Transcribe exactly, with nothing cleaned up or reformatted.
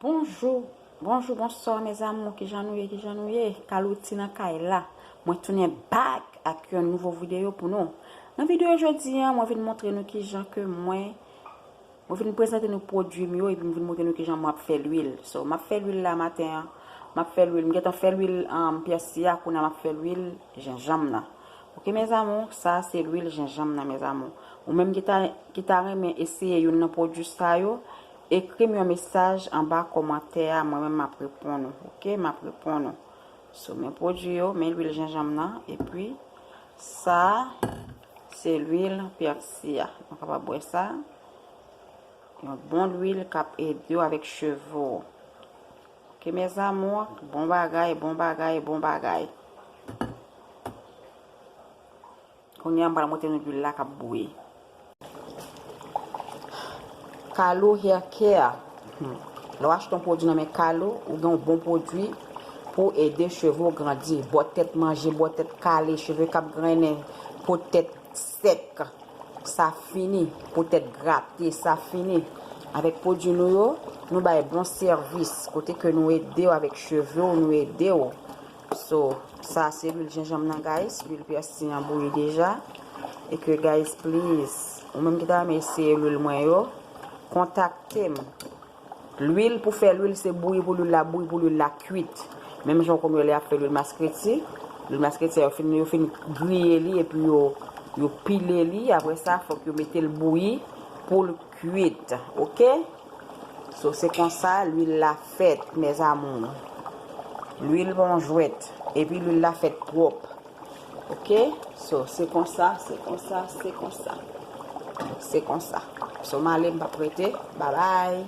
Bonjou, bonjou, bonswa mes amours, kijan nou ye, kijan nou ye? Kalouti nan kay la. Mwen tounen back ak yon nouvo videyo pou nou. Nan videyo jodi a, mwen vin montre nou kijan ke mwen, mwen vin prezante nou pwodui m yo, epi mwen vin montre nou kijan mwen ap fè lwil. So, m ap fè lwil la maten an, m ap fè lwil, m gentan fè lwil um, pèsi a, kounye a m ap fè lwil jenjanm nan. Ok mes amours, sa se lwil jenjanm nan mes amours. Ou menm ki ta, ki ta renmen eseye youn nan pwodui sa yo, ekri m yon mesaj anba kòmantè a, mwen menm m ap reponn ou. Ok, m ap reponn ou. So, men pwodui yo, men lwil jenjanm nan, epi sa se lwil pèsi a. Nou kapab wè sa. Yon bon lwil k ap ede w avèk cheve w. Ok mes amours, bon bagay, bon bagay, bon bagay. Kounye a m pral montre nou lwil la k ap bouyi. Kalo Hair Care. Hmm. Lè w achte yon pwodui nan men Kalo, ou gen yon bon pwodui pou ede cheve w grandi. Bò tèt manje, bò tèt kale, cheve k ap grennen, po tèt sèk. Sa fini. Po tèt grate, sa fini. Avèk pwodui nou yo, nou bay bon sèvis. Kote ke nou ede w avèk cheve w, nou ede w. So, sa se lwil jenjanm nan, guys. Lwil pèsi an bouyi deja. E ke, guys, please, ou menm ki ta renmen eseye lwil mwen yo, kontakte m. Lwil pou fè lwil, se bouyi pou lwil la, bouyi pou lwil la kwit. Menm jan w konn wè lè y ap fè lwil maskreti. Lwil maskreti a, yo fin, yo fin griye li, epi yo, yo pile li. Apre sa, fòk yo mete l bouyi pou l kwit. Ok? So, se konsa lwil la fèt, mes amours. Lwil pa yon jwèt. Epi lwil la fèt pwòp. Ok? So, se konsa, se konsa, se konsa. Se konsa. So, m ale, m p ap rete. Babay.